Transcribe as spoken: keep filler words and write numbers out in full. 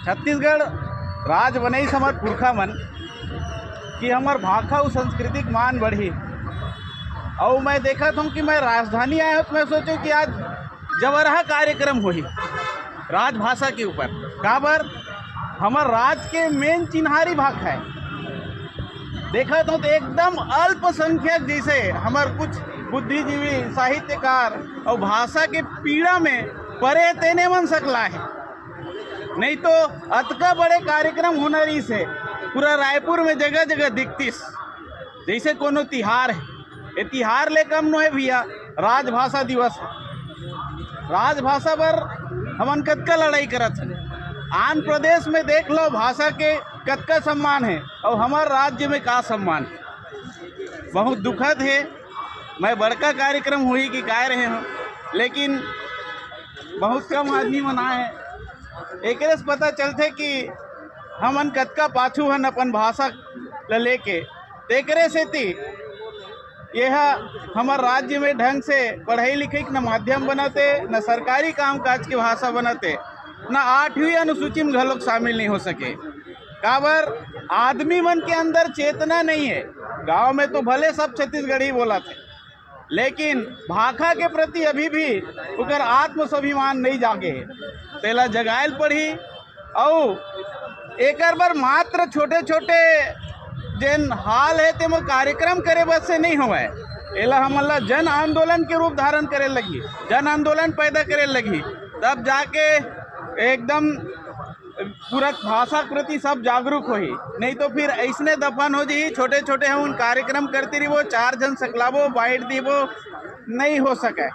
छत्तीसगढ़ राज बनइस हमर पुरखा मन कि हमर भाखा अउ संस्कृति के मान बढ़ही। अउ मैं देखत हूँ कि मैं राजधानी आए हूँ, तो मैं सोचूँ कि आज जबरहा कार्यक्रम होही राजभाषा के ऊपर। काबर, हमर राज के मेन चिन्हारी भाखा है। देखत हूँ तो एकदम अल्पसंख्यक, जैसे हमर कुछ बुद्धिजीवी, साहित्यकार अउ भाषा के पीड़ा में परे तेने मन सकला है। नहीं तो अतका बड़े कार्यक्रम होना रहिस हे, पूरा रायपुर में जगह जगह दिखतिस, जैसे कोनो तिहार है। ये तिहार ले कम नो है भैया, राजभाषा दिवस है। राजभाषा बर हमन कतका लड़ाई करत हन। आंध्र प्रदेश में देख लो, भाषा के कतका सम्मान है अउ हमर राज्य में का सम्मान है। बहुत दुखद है। मैं बड़का कार्यक्रम होही कि काय रहे हूँ, लेकिन बहुत कम आदमी मन आए हैं। एकरे से पता चलथे कि हमन कतका पाछू हन अपन भाषा ल लेके। तेकरे सेती ये ह हमर राज्य में ढंग से पढ़ाई लिखाई के न माध्यम बनत हे, न सरकारी कामकाज के भाषा बनत हे, न आठवीं अनुसूची में घलोक शामिल नहीं हो सके। काबर, आदमी मन के अंदर चेतना नहीं है। गांव में तो भले सब छत्तीसगढ़ी बोलत हे, लेकिन भाखा के प्रति अभी भी ओकर आत्म स्वाभिमान नहीं जागे हे। तेला जगायल पड़ही। अउ एकर बर मात्र छोटे छोटे जेन हाल है, तेमा कार्यक्रम करे बस से नहीं होवय। एला हमन ला जन आंदोलन के रूप धारण करे लगही, जन आंदोलन पैदा करे लगही, तब जाके एकदम पूरा भाषा के प्रति सब जागरूक होही। नहीं तो फिर ऐसने दफन हो जाही, छोटे छोटे हम उन कार्यक्रम करते रहिबो, चार झन सकलाबो, बांट दीबो, नहीं हो सके।